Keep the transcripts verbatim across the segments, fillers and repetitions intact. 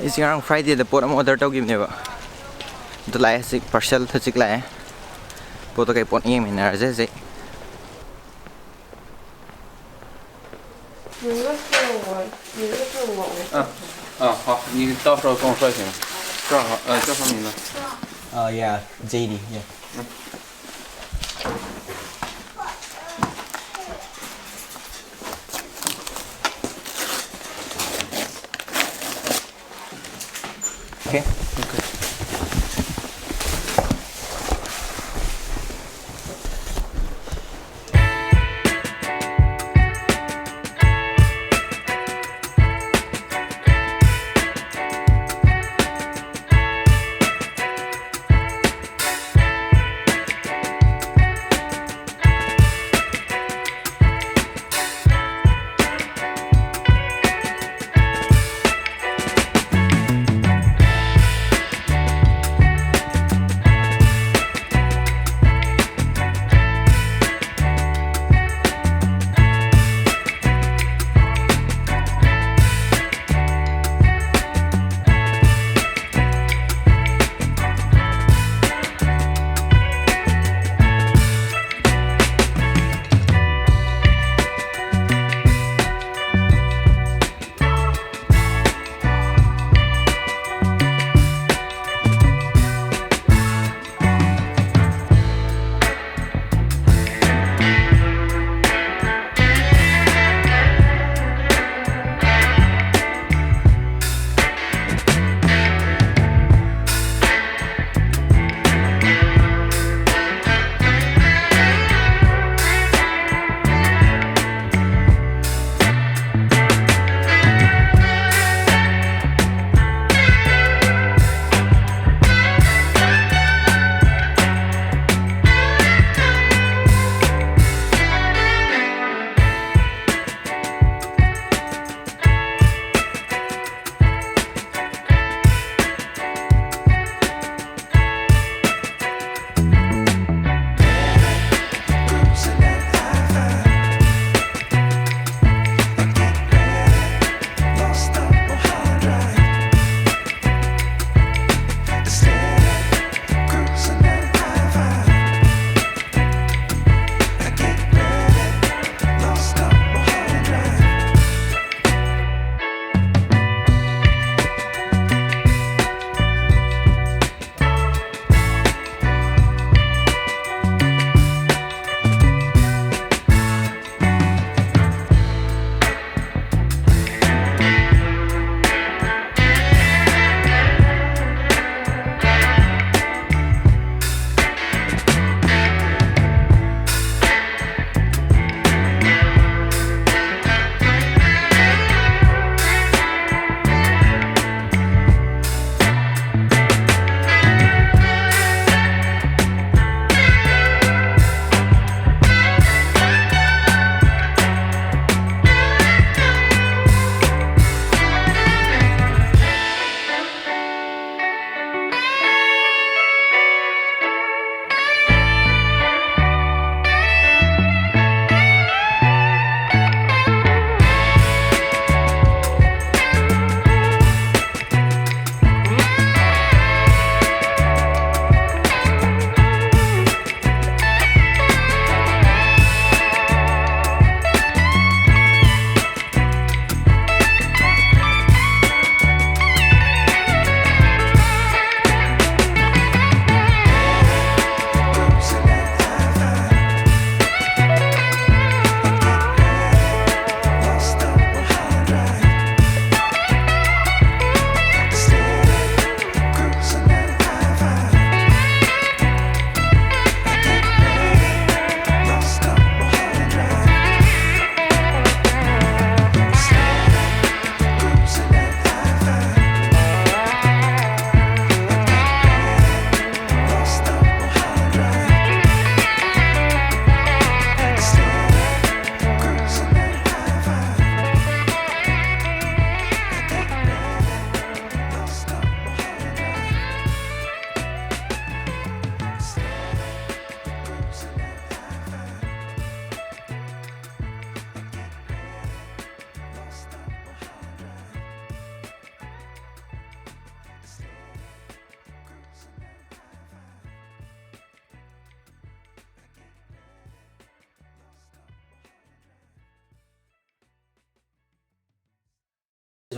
ꯑꯩꯁꯦ ꯉꯔꯥꯡ Fridayꯗ ꯄꯣꯠ ꯑꯃ order ꯇꯧꯈꯤꯕꯅꯦꯕ꯫ ꯑꯗꯨ ꯂꯥꯛꯑꯦ ꯍꯧꯖꯤꯛ, parcel ꯍꯧꯖꯤꯛ ꯂꯥꯛꯑꯦ꯫ ꯄꯣꯠꯇꯣ ꯀꯩ ꯄꯣꯠꯅꯣ ꯌꯦꯡꯃꯤꯟꯅꯔꯁꯦ ꯍꯧꯖꯤꯛ꯫ ꯑꯥ, ꯑꯥ, ꯍꯣ, ꯅꯤ ꯇꯔꯥ ꯇꯔꯨꯛ ꯇꯔꯥꯃꯉꯥ ꯁ꯭ꯋꯥꯏꯁꯤꯅ꯫ ꯇꯔꯥꯃꯉꯥ, ꯑꯥ, ꯇꯔꯥꯃꯉꯥ ꯃꯤꯅ꯫ ꯑꯥ, yeah, J D, yeah. Okay. Okay.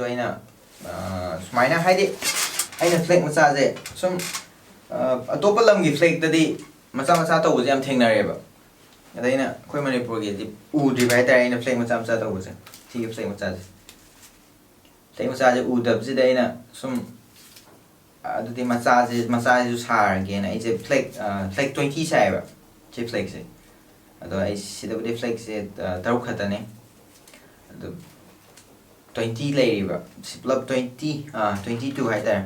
ꯑꯩꯅ ꯑ, ꯁꯨꯃꯥꯏꯅ, ꯍꯥꯏꯗꯤ, ꯑꯩꯅ ꯐ꯭ꯂꯦꯛ ꯃꯆꯥꯁꯦ ꯁꯨꯝ, ꯑ, ꯑꯇꯣꯞꯄ ꯂꯝꯒꯤ ꯐ꯭ꯂꯦꯛꯇꯗꯤ ꯃꯆꯥ ꯃꯆꯥ ꯇꯧꯕꯁꯦ ꯌꯥꯝ ꯊꯦꯡꯅꯔꯦꯕ꯫ ꯑꯗ ꯑꯩꯅ ꯑꯩꯈꯣꯏ ꯃꯅꯤꯄꯨꯔꯒꯤꯗꯤ ꯎꯗ꯭ꯔꯤꯕ ꯍꯥꯏꯇꯥꯔꯦ, ꯑꯩꯅ ꯐ꯭ꯂꯦꯛ ꯃꯆꯥ ꯃꯆꯥ ꯇꯧꯕꯁꯦ, ꯁꯤꯒꯤ ꯐ꯭ꯂꯦꯛ ꯃꯆꯥꯁꯦ꯫ ꯐ꯭ꯂꯦꯛ ꯃꯆꯥꯁꯦ ꯎꯗꯕꯁꯤꯗ ꯑꯩꯅ ꯁꯨꯝ, ꯑꯗꯨꯗꯤ ꯃꯆꯥꯁꯦ, ꯃꯆꯥꯁꯤꯁꯨ ꯁꯥꯔꯒꯦꯅ ꯑꯩꯁꯦ ꯐ꯭ꯂꯦꯛ, ꯑ, ꯐ꯭ꯂꯦꯛ ꯇ꯭ꯋꯦꯟꯇꯤ ꯁꯥꯏꯌꯦꯕ, ꯁꯤ ꯐ꯭ꯂꯦꯛꯁꯦ꯫ ꯑꯗꯣ ꯑꯩ ꯁꯤꯗꯕꯨꯗꯤ ꯐ꯭ꯂꯦꯛꯁꯦ, ꯑ, ꯇꯔꯨꯛ ꯈꯛꯇꯅꯦ꯫ ꯑꯗꯣ ꯇ꯭ꯋꯦꯟꯇꯤ ꯂꯩꯔꯤꯕ, ꯁꯤ ꯄꯨꯂꯞ ꯇ꯭ꯋꯦꯟꯇꯤ, ꯑ, ꯇ꯭ꯋꯦꯟꯇꯤ ꯇꯨ ꯍꯥꯏꯇꯥꯔꯦ꯫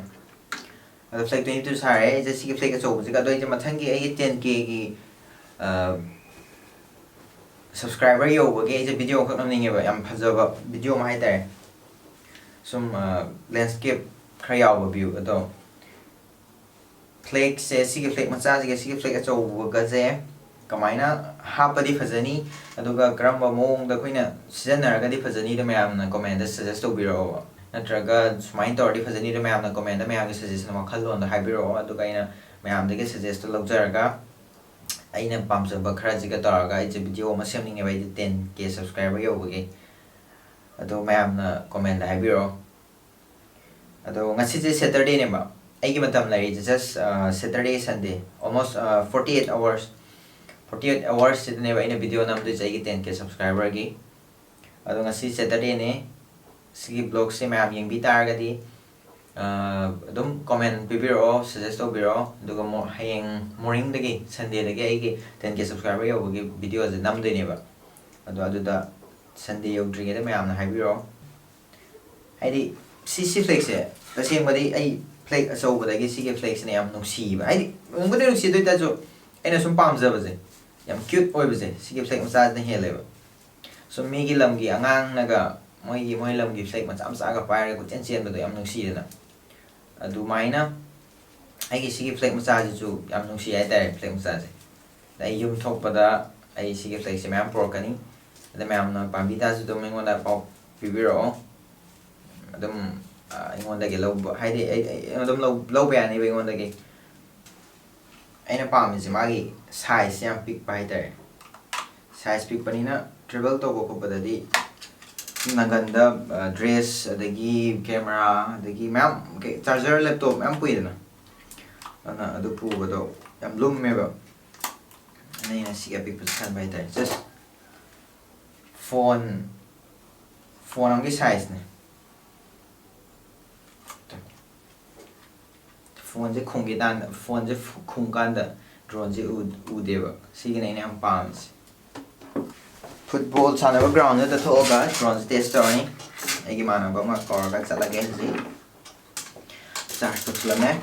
ꯑꯗꯣ ꯐ꯭ꯂꯦꯛ ꯇ꯭ꯋꯦꯟꯇꯤ ꯇꯨ ꯁꯥꯔꯦ ꯑꯩꯁꯦ, ꯁꯤꯒꯤ ꯐ꯭ꯂꯦꯛ ꯑꯆꯧꯕꯁꯤꯒ꯫ ꯑꯗꯣ ꯑꯩꯁꯦ ꯃꯊꯪꯒꯤ ꯑꯩꯒꯤ ꯇꯦꯟ ꯀꯦꯒꯤ, ꯑ, ꯁꯕꯁꯀ꯭ꯔꯥꯏꯕꯔ ꯌꯧꯕꯒꯤ ꯑꯩꯁꯦ ꯚꯤꯗꯤꯑꯣ ꯑꯃꯈꯛ ꯅꯝꯅꯤꯡꯉꯦꯕ, ꯌꯥꯝ ꯐꯖꯕ ꯚꯤꯗꯤꯑꯣ ꯑꯃ ꯍꯥꯏꯇꯥꯔꯦ꯫ ꯁꯨꯝ, ꯑ, ꯂꯦꯟꯁꯀꯦꯞ ꯈꯔ ꯌꯥꯎꯕ ꯚ꯭ꯌꯨ꯫ ꯑꯗꯣ ꯐ꯭ꯂꯦꯛꯁꯦ, ꯁꯤꯒꯤ ꯐ꯭ꯂꯦꯛ ꯃꯆꯥꯁꯤꯒ ꯁꯤꯒꯤ ꯐ꯭ꯂꯦꯛ ꯑꯆꯧꯕꯒꯁꯦ ꯀꯃꯥꯏꯅ ꯍꯥꯞꯄꯗꯤ ꯐꯖꯅꯤ, ꯑꯗꯨꯒ ꯀꯔꯝꯕ ꯃꯑꯣꯡꯗ ꯑꯩꯈꯣꯏꯅ ꯁꯤꯖꯤꯟꯅꯔꯒꯗꯤ ꯐꯖꯅꯤꯗꯣ ꯃꯌꯥꯝꯅ ꯀꯣꯃꯦꯟꯗ ꯁꯖꯦꯁ ꯇꯧꯕꯤꯔꯛꯑꯣꯕ, ꯅꯠꯇ꯭ꯔꯒ ꯁꯨꯃꯥꯏꯅ ꯇꯧꯔꯗꯤ ꯐꯖꯅꯤꯗꯣ ꯃꯌꯥꯝꯅ ꯀꯣꯃꯦꯟꯗ ꯃꯌꯥꯝꯒꯤ ꯁꯖꯦꯁꯟ, ꯋꯥꯈꯜꯂꯣꯟꯗꯣ ꯍꯥꯏꯕꯤꯔꯛꯑꯣ, ꯑꯗꯨꯒ ꯑꯩꯅ ꯃꯌꯥꯝꯗꯒꯤ ꯁꯖꯦꯁꯇꯣ ꯂꯧꯖꯔꯒ ꯑꯩꯅ ꯄꯥꯝꯖꯕ ꯈꯔꯁꯤꯒ ꯇꯧꯔꯒ ꯑꯩꯁꯦ ꯚꯤꯗꯤꯑꯣ ꯑꯃ ꯁꯦꯝꯅꯤꯡꯉꯦꯕ, ꯑꯩꯁꯦ ꯇꯦꯟ ꯀꯦ ꯁꯕꯁꯀ꯭ꯔꯥꯏꯕꯔ ꯌꯧꯕꯒꯤ꯫ ꯑꯗꯣ ꯃꯌꯥꯝꯅ ꯀꯣꯃꯦꯟꯗ ꯍꯥꯏꯕꯤꯔꯛꯑꯣ꯫ ꯑꯗꯣ ꯉꯁꯤꯁꯦ ꯁꯦꯇꯔꯗꯦꯅꯦꯕ, ꯑꯩꯒꯤ ꯃꯇꯝ ꯂꯩꯔꯤꯁꯦ just, ꯑ, Saturday, Sunday, almost, ꯑ, forty eight hours, forty eight hours ꯁꯤꯗꯅꯦꯕ ꯑꯩꯅ ꯚꯤꯗꯤꯑꯣ ꯅꯝꯗꯣꯏꯁꯦ ꯑꯩꯒꯤ ꯇꯦꯟ ꯀꯦ ꯁꯕꯁꯀ꯭ꯔꯥꯏꯕꯔꯒꯤ꯫ ꯑꯗꯣ ꯉꯁꯤ ꯁꯦꯇꯔꯗꯦꯅꯦ, ꯁꯤꯒꯤ ꯕ꯭ꯂꯣꯒꯁꯦ ꯃꯌꯥꯝ ꯌꯦꯡꯕꯤ ꯇꯥꯔꯒꯗꯤ, ꯑ, ꯑꯗꯨꯝ ꯀꯣꯃꯦꯟ ꯄꯤꯕꯤꯔꯛꯑꯣ, ꯁꯖꯦꯁ ꯇꯧꯕꯤꯔꯛꯑꯣ, ꯑꯗꯨꯒ ꯃꯣ-, ꯍꯌꯦꯡ ꯃꯣꯔꯅꯤꯡꯗꯒꯤ, ꯁꯟꯗꯦꯗꯒꯤ ꯑꯩꯒꯤ ꯇꯦꯟ ꯀꯦ ꯁꯕꯁꯀ꯭ꯔꯥꯏꯕꯔ ꯌꯧꯕꯒꯤ ꯚꯤꯗꯤꯑꯣꯁꯦ ꯅꯝꯗꯣꯏꯅꯦꯕ꯫ ꯑꯗꯣ ꯑꯗꯨꯗ ꯁꯟꯗꯦ ꯌꯧꯗ꯭ꯔꯤꯉꯩꯗ ꯃꯌꯥꯝꯅ ꯍꯥꯏꯕꯤꯔꯛꯑꯣ꯫ ꯍꯥꯏꯗꯤ ꯁꯤ, ꯁꯤ ꯐ꯭ꯂꯦꯛꯁꯦ ꯇꯁꯦꯡꯕꯗꯤ ꯑꯩ ꯐ꯭ꯂꯦꯛ ꯑꯆꯧꯕꯗꯒꯤ ꯁꯤꯒꯤ ꯐ꯭ꯂꯦꯛꯁꯤꯅ ꯌꯥꯝ ꯅꯨꯡꯁꯤꯕ, ꯍꯥꯏꯗꯤ ꯅꯨꯡꯕꯨꯗꯤ ꯅꯨꯡꯁꯤ, ꯑꯗꯨ ꯑꯣꯏꯇꯥꯔꯁꯨ ꯑꯩꯅ ꯁꯨꯝ ꯄꯥꯝꯖꯕꯁꯦ, ꯌꯥꯝ ꯀ꯭ꯌꯨꯠ ꯑꯣꯏꯕꯁꯦ ꯁꯤꯒꯤ ꯐ꯭ꯂꯦꯛ ꯃꯆꯥꯁꯤꯅ ꯍꯦꯜꯂꯦꯕ꯫ ꯁꯨꯝ ꯃꯤꯒꯤ ꯂꯝꯒꯤ ꯑꯉꯥꯡꯅꯒ ꯃꯣꯏꯒꯤ, ꯃꯣꯏ ꯂꯝꯒꯤ ꯐ꯭ꯂꯦꯛ ꯃꯆꯥ ꯃꯆꯥꯒ ꯄꯥꯏꯔꯒ ꯀꯣꯏꯆꯦꯟ ꯆꯦꯟꯕꯗꯣ ꯌꯥꯝ ꯅꯨꯡꯁꯤꯗꯅ꯫ ꯑꯗꯨꯃꯥꯏꯅ ꯑꯩꯒꯤ ꯁꯤꯒꯤ ꯐ꯭ꯂꯦꯛ ꯃꯆꯥꯁꯤꯁꯨ ꯌꯥꯝ ꯅꯨꯡꯁꯤ ꯍꯥꯏꯇꯥꯔꯦ, ꯐ꯭ꯂꯦꯛ ꯃꯆꯥꯁꯦ꯫ ꯑꯗ ꯑꯩ ꯌꯨꯝ ꯊꯣꯛꯄꯗ ꯑꯩ ꯁꯤꯒꯤ ꯐ꯭ꯂꯦꯛꯁꯦ ꯃꯌꯥꯝ ꯄꯨꯔꯛꯀꯅꯤ꯫ ꯑꯗ ꯃꯌꯥꯝꯅ ꯄꯥꯝꯕꯤ ꯇꯥꯔꯁꯨ ꯑꯗꯨꯝ ꯑꯩꯉꯣꯟꯗ ꯄꯥꯎ ꯄꯤꯕꯤꯔꯛꯑꯣ꯫ ꯑꯗꯨꯝ, ꯑ, ꯑꯩꯉꯣꯟꯗꯒꯤ ꯂꯧꯕ, ꯍꯥꯏꯗꯤ ꯑꯩ, ꯑꯩ ꯑꯗꯨꯝ ꯂꯧ-, ꯂꯧꯕ ꯌꯥꯅꯤꯕ ꯑꯩꯉꯣꯟꯗꯒꯤ꯫ ꯑꯩꯅ ꯄꯥꯝꯃꯤꯁꯦ ꯃꯥꯒꯤ ꯁꯥꯏꯖꯁꯦ ꯌꯥꯝ ꯄꯤꯛꯄ ꯍꯥꯏꯇꯥꯔꯦ꯫ ꯁꯥꯏꯖ ꯄꯤꯛꯄꯅꯤꯅ ꯇ꯭ꯔꯦꯕꯜ ꯇꯧꯕ ꯈꯣꯠꯄꯗꯗꯤ ꯅꯪꯒꯟꯗ ꯗ꯭ꯔꯦꯁ, ꯑꯗꯒꯤ ꯀꯦꯃꯦꯔꯥ, ꯑꯗꯒꯤ ꯃꯌꯥꯝ, ꯀꯩ, ꯆꯥꯔꯖꯔ, ꯂꯦꯞꯇꯣꯞ ꯃꯌꯥꯝ ꯄꯨꯏꯗꯅ꯫ ꯑꯗꯨꯅ ꯑꯗꯨ ꯄꯨꯕꯗꯣ ꯌꯥꯝ ꯂꯨꯝꯃꯦꯕ꯫ ꯑꯗꯨꯅ ꯑꯩꯅ ꯁꯤ ꯑꯄꯤꯛꯄꯁꯦ ꯈꯟꯕ ꯍꯥꯏꯇꯥꯔꯦ꯫ Just ꯐꯣꯟ, ꯐꯣꯟ ꯑꯃꯒꯤ ꯁꯥꯏꯖꯅꯦ꯫ ꯐꯣꯟꯁꯦ ꯈꯨꯝꯈꯤꯀꯥꯟꯗ, ꯐꯣꯟꯁꯦ ꯐꯨ-, ꯈꯨꯝꯀꯥꯟꯗ ꯗ꯭ꯔꯣꯟꯁꯦ ꯎ-, ꯎꯗꯦꯕ꯫ ꯁꯤꯒꯤꯅꯦ ꯑꯩꯅ ꯌꯥꯝ ꯄꯥꯝꯃꯤꯁꯦ꯫ ꯐꯨꯠꯕꯣꯜ ꯁꯥꯟꯅꯕ ꯒ꯭ꯔꯥꯎꯟꯗꯨꯗ ꯊꯣꯛꯑꯒ ꯗ꯭ꯔꯣꯟꯁꯦ ꯇꯦꯁ ꯇꯧꯔꯅꯤ꯫ ꯑꯩꯒꯤ ꯏꯃꯥꯟꯅꯕ ꯑꯃ ꯀꯧꯔꯒ ꯆꯠꯂꯒꯦ ꯍꯧꯖꯤꯛ꯫ ꯆꯥꯔꯖ ꯇꯧꯁꯤꯜꯂꯝꯃꯦ꯫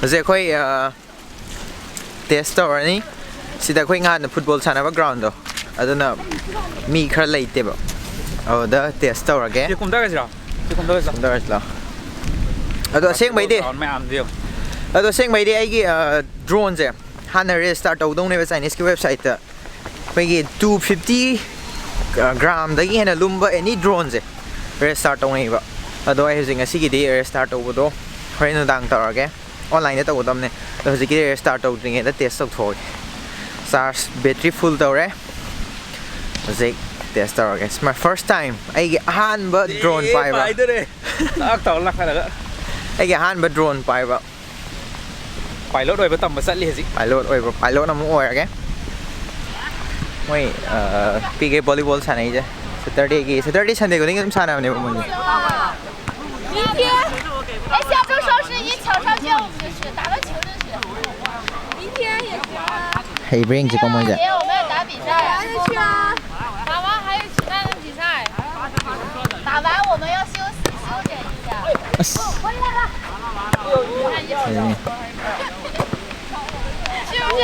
ꯍꯧꯖꯤꯛ ꯑꯩꯈꯣꯏ, ꯑ, ꯇꯦꯁ ꯇꯧꯔꯅꯤ꯫ ꯁꯤꯗ ꯑꯩꯈꯣꯏ ꯉꯍꯥꯟ ꯐꯨꯠꯕꯣꯜ ꯁꯥꯟꯅꯕ ꯒ꯭ꯔꯥꯎꯟꯗꯣ, ꯑꯗꯨꯅ ꯃꯤ ꯈꯔ ꯂꯩꯇꯦꯕ, ꯑꯗꯨꯗ ꯇꯦꯁ ꯇꯧꯔꯒꯦ꯫ ꯁꯤ ꯀꯨꯝꯊꯔꯁꯤꯔꯣ? ꯁꯤ ꯀꯨꯝꯊꯔꯁꯤꯔꯣ? ꯀꯨꯝꯊꯔꯁꯤꯂꯣ꯫ ꯑꯗꯣ ꯑꯁꯦꯡꯕꯩꯗꯤ, ꯒ꯭ꯔꯥꯎꯟ ꯃꯌꯥꯝꯗꯣ ꯌꯦꯡꯉꯣ꯫ ꯑꯗꯣ ꯑꯁꯦꯡꯕꯩꯗꯤ ꯑꯩꯒꯤ, ꯑ, ꯗ꯭ꯔꯣꯟꯁꯦ ꯍꯥꯟꯅ ꯔꯦꯖꯤꯁꯇꯥꯔ ꯇꯧꯗꯧꯅꯦꯕ ꯆꯥꯏꯅꯤꯁꯀꯤ ꯋꯦꯕꯁꯥꯏꯠꯇ꯫ ꯑꯩꯈꯣꯏꯒꯤ ꯇꯨ ꯐꯤꯐꯇꯤ ꯒ꯭ꯔꯥꯝꯗꯒꯤ ꯍꯦꯟꯅ ꯂꯨꯝꯕ ꯑꯦꯅꯤ ꯗ꯭ꯔꯣꯟꯁꯦ ꯔꯦꯖꯤꯁꯇꯥꯔ ꯇꯧꯅꯩꯕ꯫ ꯑꯗꯣ ꯑꯩ ꯍꯧꯖꯤꯛ ꯉꯁꯤꯒꯤꯗꯤ ꯔꯦꯖꯤꯁꯇꯥꯔ ꯇꯧꯕꯗꯣ ꯍꯣꯔꯦꯟ ꯅꯨꯡꯗꯥꯡ ꯇꯧꯔꯒꯦ꯫ ꯑꯣꯟꯂꯥꯏꯟꯗ ꯇꯧꯒꯗꯕꯅꯦ꯫ ꯑꯗꯣ ꯍꯧꯖꯤꯛꯀꯤꯗꯤ ꯔꯦꯖꯤꯁꯇꯥꯔ ꯇꯧꯗ꯭ꯔꯤꯉꯩꯗ ꯇꯦꯁ ꯇꯧꯊꯣꯛꯑꯒꯦ꯫ ꯆꯥꯔꯖ ꯕꯦꯇ꯭ꯔꯤ ꯐꯨꯜ ꯇꯧꯔꯦ꯫ ꯍꯧꯖꯤꯛ ꯇꯦꯁ ꯇꯧꯔꯒꯦ꯫ It's my first time, ꯑꯩꯒꯤ ꯑꯍꯥꯟꯕ ꯗ꯭ꯔꯣꯟ ꯑꯦ, ꯄꯥꯏꯕ꯫ ꯄꯥꯏꯗꯣꯔꯦ꯫ ꯇꯥꯛ ꯇꯧꯔ ꯂꯥꯛꯀꯗꯕ꯫ ꯑꯩꯒꯤ ꯑꯍꯥꯟꯕ ꯗ꯭ꯔꯣꯟ ꯄꯥꯏꯕ꯫ ꯄꯥꯏꯂꯣꯠ ꯑꯣꯏꯕ ꯇꯝꯕ ꯆꯠꯂꯤ ꯍꯧꯖꯤꯛ꯫ ꯄꯥꯏꯂꯣꯠ ꯑꯣꯏꯕ, ꯄꯥꯏꯂꯣꯠ ꯑꯃꯨꯛ ꯑꯣꯏꯔꯒꯦ꯫ ꯃꯣꯏ, ꯑ, ꯄꯤꯒꯦ ꯚꯣꯂꯤꯕꯣꯜ ꯁꯥꯟꯅꯩꯁꯦ꯫ ꯁꯦꯇꯔꯗꯦꯒꯤ, ꯁꯦꯇꯔꯗꯦ, ꯁꯟꯗꯦ ꯈꯨꯗꯤꯡꯒꯤ ꯑꯗꯨꯝ ꯁꯥꯟꯅꯕꯅꯦꯕ ꯃꯣꯏꯁꯦ꯫ 明天，哎，下周双十一场上见我们就去，打个球就去。明天也行啊。 ꯍꯩꯕ꯭ꯔꯥ ꯌꯦꯡꯁꯤꯀꯣ ꯃꯣꯏꯁꯦ꯫ 明天我们要打比赛。还得去啊。打完还有其他的比赛。打完我们要休息，休闲一下。 ꯑꯁ꯫ 看一会儿。 ꯐꯖꯩꯅꯦ꯫ 去不去？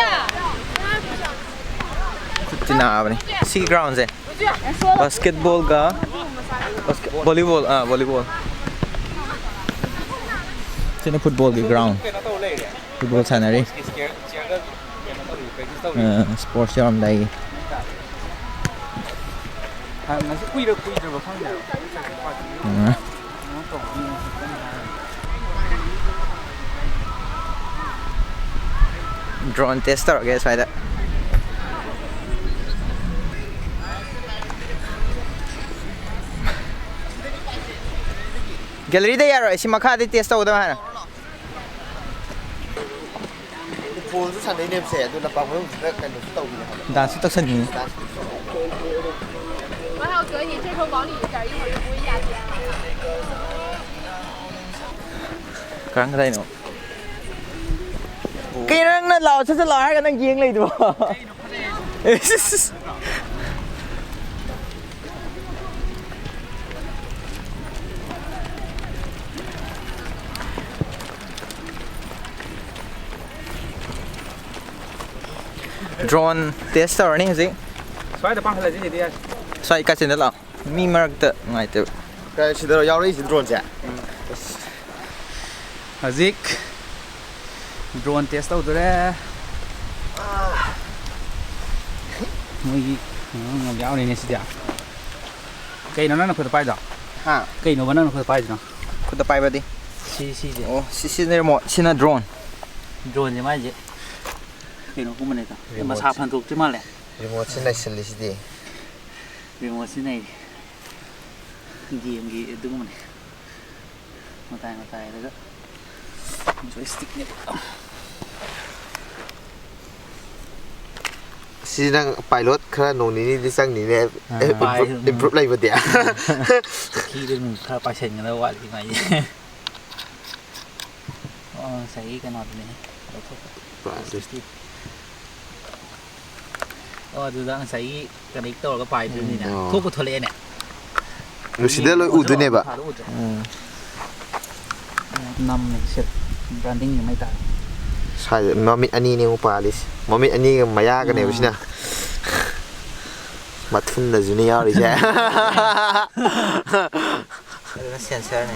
ꯅꯥꯕꯅꯤ ꯁꯤꯒꯤ ꯒ꯭ꯔꯥꯎꯟꯁꯦ꯫ ꯕꯥꯁꯀꯦꯠꯕꯣꯜꯒ ꯕꯥꯁꯀꯦꯠ ꯚꯣꯂꯤꯕꯣꯜ, ꯑꯥ, ꯚꯣꯂꯤꯕꯣꯜ꯫ ꯁꯤꯅ ꯐꯨꯠꯕꯣꯜꯒꯤ ꯒ꯭ꯔꯥꯎꯟ, ꯐꯨꯠꯕꯣꯜ ꯁꯥꯟꯅꯔꯤ꯫ ꯁ꯭ꯄꯣꯔꯠꯁ ꯌꯥꯎꯔꯝꯗꯥꯏꯒꯤ꯫ ꯉꯁꯤ ꯀꯨꯏꯔ ꯀꯨꯏꯗ꯭ꯔꯕ ꯈꯪꯗꯦꯕ꯫ ꯎꯝ꯫ ꯗ꯭ꯔꯣꯟ ꯇꯦꯁ ꯇꯧꯔꯒꯦ ꯁ꯭ꯋꯥꯏꯗ꯫ ꯒꯦꯂꯔꯤꯗ ꯌꯥꯔꯣꯏ, ꯁꯤ ꯃꯈꯥꯗꯩ ꯇꯦꯁ ꯇꯧꯒꯗꯕ ꯍꯥꯟꯅ꯫ ꯐꯨꯠꯕꯣꯜꯁꯨ ꯁꯥꯟꯅꯩꯅꯦꯕꯁꯦ, ꯑꯗꯨ ꯂꯝꯄꯥꯛ ꯃꯅꯨꯡꯁꯤꯗ ꯀꯩꯅꯣꯁꯨ ꯇꯧꯕꯤꯅꯦ ꯍꯥꯏꯕ꯫ ꯗꯥꯟꯁꯁꯨ ꯇꯧꯁꯟꯅꯤꯡꯉꯤ꯫ ꯗꯥꯟꯁ꯫ ꯀꯔꯝ ꯀꯗꯥꯏꯅꯣ? ꯀꯩꯅꯣ ꯅꯪꯅ ꯂꯥꯛꯑꯣ, ꯁꯠ ꯁꯠ ꯂꯥꯛꯑꯣ ꯍꯥꯏꯔꯒ ꯅꯪ ꯌꯦꯡ ꯂꯩꯗꯨꯕꯣ? ꯗ꯭ꯔꯣꯟ ꯇꯦꯁ ꯇꯧꯔꯅꯤ ꯍꯧꯖꯤꯛ꯫ ꯁ꯭ꯋꯥꯏꯗ ꯄꯥꯡꯈꯠꯂꯁꯤ, ꯁꯤꯗꯤ ꯌꯥꯔꯦ꯫ ꯁ꯭ꯋꯥꯏ ꯀꯥꯆꯤꯟꯗ ꯂꯥꯛꯑꯣ꯫ ꯃꯤ ꯃꯔꯛꯇ ꯅꯨꯡꯉꯥꯏꯇꯦꯕ꯫ ꯀꯥꯏ ꯁꯤꯗꯔꯣ ꯌꯥꯎꯔꯛꯏꯁꯤ ꯗ꯭ꯔꯣꯟꯁꯦ? ꯍꯧꯖꯤꯛ ꯗ꯭ꯔꯣꯟ ꯇꯦꯁ ꯇꯧꯗꯣꯔꯦ꯫ ꯃꯣꯏꯒꯤ ꯀꯩꯅꯣ ꯌꯥꯎꯔꯤꯅꯦ ꯁꯤꯗꯤ꯫ ꯀꯩꯅꯣ ꯅꯪꯅ ꯈꯨꯠꯇ ꯄꯥꯏꯗꯣ? ꯍꯥ? ꯀꯩꯅꯣꯕ ꯅꯪꯅ ꯈꯨꯠꯇ ꯄꯥꯏꯗꯨꯅꯣ? ꯈꯨꯠꯇ ꯄꯥꯏꯕꯗꯤ? ꯁꯤ, ꯁꯤꯁꯦ꯫ ꯑꯣ, ꯁꯤ, ꯁꯤꯅ ꯔꯤꯃꯣꯠ, ꯁꯤꯅ ꯗ꯭ꯔꯣꯟ꯫ ꯗ꯭ꯔꯣꯟꯁꯦ ꯃꯥꯏꯁꯦ ꯀꯩꯅꯣꯒꯨꯝꯕꯅꯦꯗ꯫ ꯃꯁꯥ ꯔꯤꯃꯣꯠꯁꯦ꯫ ꯐꯟꯗꯣꯛꯇ꯭ꯔꯤ ꯃꯥꯜꯂꯦ꯫ ꯔꯤꯃꯣꯠꯁꯤ ꯅꯩꯁꯜꯂꯤꯁꯤꯗꯤ꯫ ꯔꯤꯃꯣꯠꯁꯤ ꯅꯩꯔꯤ꯫ ꯒꯦꯝꯒꯤ ꯑꯗꯨꯒꯨꯝꯕꯅꯦ꯫ ꯃꯇꯥꯏ ꯃꯇꯥꯏꯗꯒ ꯖꯣꯏꯁꯇꯤꯛꯅꯦꯕ꯫ ꯁꯤ ꯅꯪ ꯄꯥꯏꯂꯣꯠ ꯈꯔ ꯅꯣꯡ ꯅꯤꯅꯤꯗꯤ ꯆꯪꯅꯤꯅꯦ꯫ ꯑꯥ꯫ ꯏꯝꯄ꯭ꯔꯨꯞ-, ꯄꯥꯏ-, ꯎꯝ꯫ ꯏꯝꯄ꯭ꯔꯨꯞ ꯂꯩꯕꯗꯤ꯫ ꯀꯤꯗ ꯅꯨꯡ ꯈꯔ ꯄꯥꯏꯁꯟꯒꯗꯕ ꯋꯥꯠꯂꯤ ꯃꯥꯏꯁꯦ꯫ ꯑꯣ, ꯉꯁꯥꯏꯒꯤ ꯀꯩꯅꯣꯗꯨꯅꯦ ꯂꯧꯊꯣꯛꯄ꯫ ꯄꯥꯏ-, ꯖꯣꯏꯁꯇꯤꯛ꯫ ꯑꯣ, ꯑꯗꯨꯗ ꯉꯁꯥꯏꯒꯤ ꯀꯅꯦꯛ ꯇꯧꯔꯒ ꯄꯥꯏꯗꯣꯏꯅꯤꯅꯦ꯫ ꯎꯝ, ꯑꯣ꯫ ꯊꯣꯛꯄꯨ ꯊꯣꯛꯂꯛꯑꯦꯅꯦ꯫ ꯁꯤꯗ ꯂꯣꯏ ꯎꯗꯣꯏꯅꯦꯕ꯫ ꯃꯈꯥꯗ ꯎꯗ꯭ꯔꯦ꯫ ꯎꯝ꯫ ꯅꯝꯃꯦ ꯁꯤ ꯕ꯭ꯔꯥꯟꯗꯤꯡ ꯑꯃ ꯍꯥꯏꯇꯥꯔꯦ꯫ ꯁ꯭ꯋꯥꯏꯗ ꯃꯃꯤꯠ ꯑꯅꯤꯅꯦ ꯑꯃꯨꯛ ꯄꯥꯜꯂꯤꯁꯦ꯫ ꯃꯃꯤꯠ ꯑꯅꯤꯒ ꯃꯌꯥꯒꯅꯦꯕ ꯎꯝ꯫ ꯁꯤꯅ꯫ ꯃꯊꯨꯟꯗꯁꯨꯅꯦ ꯌꯥꯎꯔꯤꯁꯦ꯫ ꯑꯗꯨꯅ ꯁꯦꯟꯁꯔꯅꯦ꯫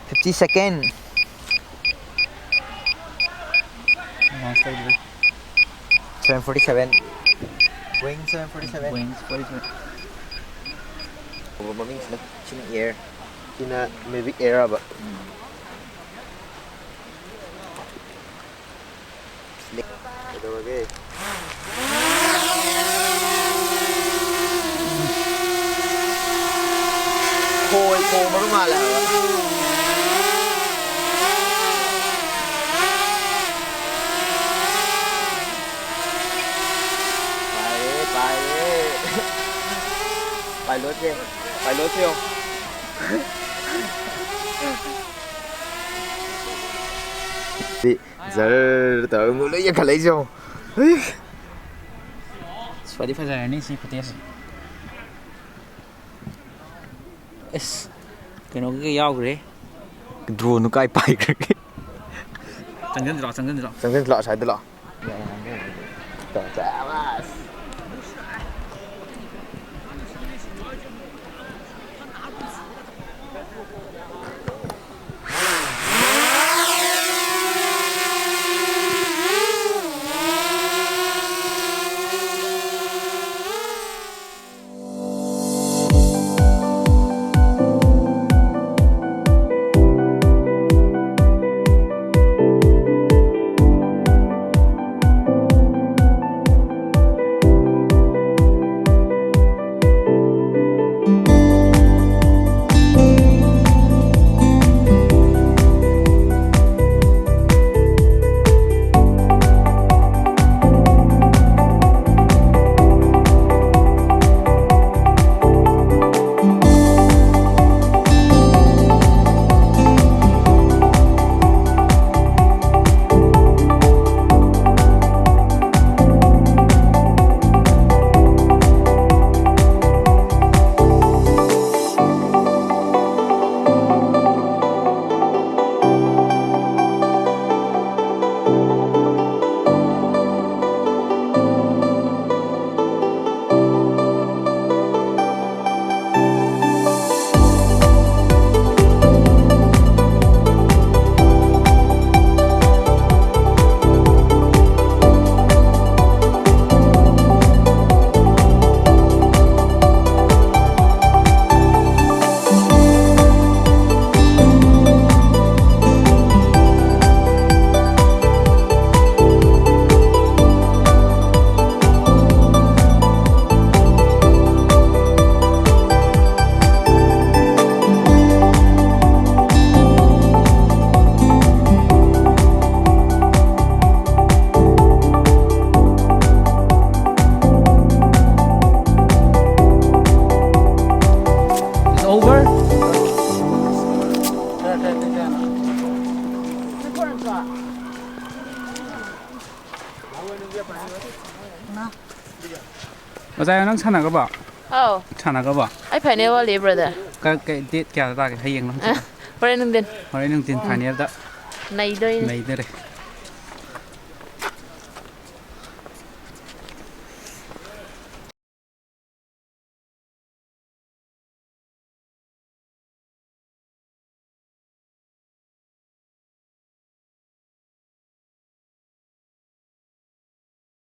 Fifty second. Seven forty seven. Boeing seven forty seven. Boeing forty seven. ꯃꯃꯤꯡꯁꯤꯅ, ꯁꯤꯅ air, ꯁꯤꯅ Mavic Air ꯍꯥꯏꯕ꯫ ꯀꯩꯗꯧꯔꯒꯦ? ꯈꯣꯏ ꯈꯣꯡꯕꯒ ꯃꯥꯜꯂꯦ ꯍꯥꯏꯕ꯫ ꯄꯥꯏꯔꯦ, ꯄꯥꯏꯔꯦ꯫ Pilot ꯁꯦ, pilot ꯁꯦ ꯌꯦꯡꯉꯣ꯫ ꯖꯔ ꯇꯧꯔꯒ ꯂꯣꯏ ꯌꯦꯡꯈꯠꯂꯛꯏꯁꯦ ꯌꯦꯡꯉꯣ꯫ ꯐꯗꯤ ꯐꯖꯔꯅꯤ ꯁꯤ footage ꯁꯦ꯫ ꯑꯁ, ꯀꯩꯅꯣꯒꯤꯒ ꯌꯥꯎꯈ꯭ꯔꯦ꯫ Drone ꯗꯨ ꯀꯥꯏ ꯄꯥꯏꯈ꯭ꯔꯒꯦ? ꯆꯪꯁꯤꯟꯁꯤ ꯂꯥꯛꯑꯣ, ꯆꯪꯁꯤꯟꯁꯤ ꯂꯥꯛꯑꯣ꯫ ꯆꯪꯁꯤꯟꯁꯤ ꯂꯥꯛꯑꯣ, side ꯗ ꯂꯥꯛꯑꯣ꯫ ꯁꯕꯥꯁ꯫ ꯑꯣꯖꯥ, ꯅꯪ ꯁꯥꯟꯅꯈ꯭ꯔꯕꯣ? ꯑꯧ꯫ ꯁꯥꯟꯅꯈ꯭ꯔꯕꯣ? ꯑꯩ ꯐꯥꯏꯅꯦꯜ ꯋꯥꯠꯂꯤꯕ꯭ꯔꯗ? ꯀ- ꯀ- ꯗꯦꯠ ꯀꯌꯥꯗ ꯇꯥꯒꯦ? ꯍꯌꯦꯡꯂꯣ ꯍꯪꯆꯤꯠꯂꯣ? ꯍꯣꯔꯦꯟ ꯅꯨꯡꯊꯤꯟ꯫ ꯍꯣꯔꯦꯟ ꯅꯨꯡꯊꯤꯟ ꯐꯥꯏꯅꯦꯜꯗ ꯅꯩꯗꯣꯏꯅꯤ꯫ ꯅꯩꯗꯔꯦ꯫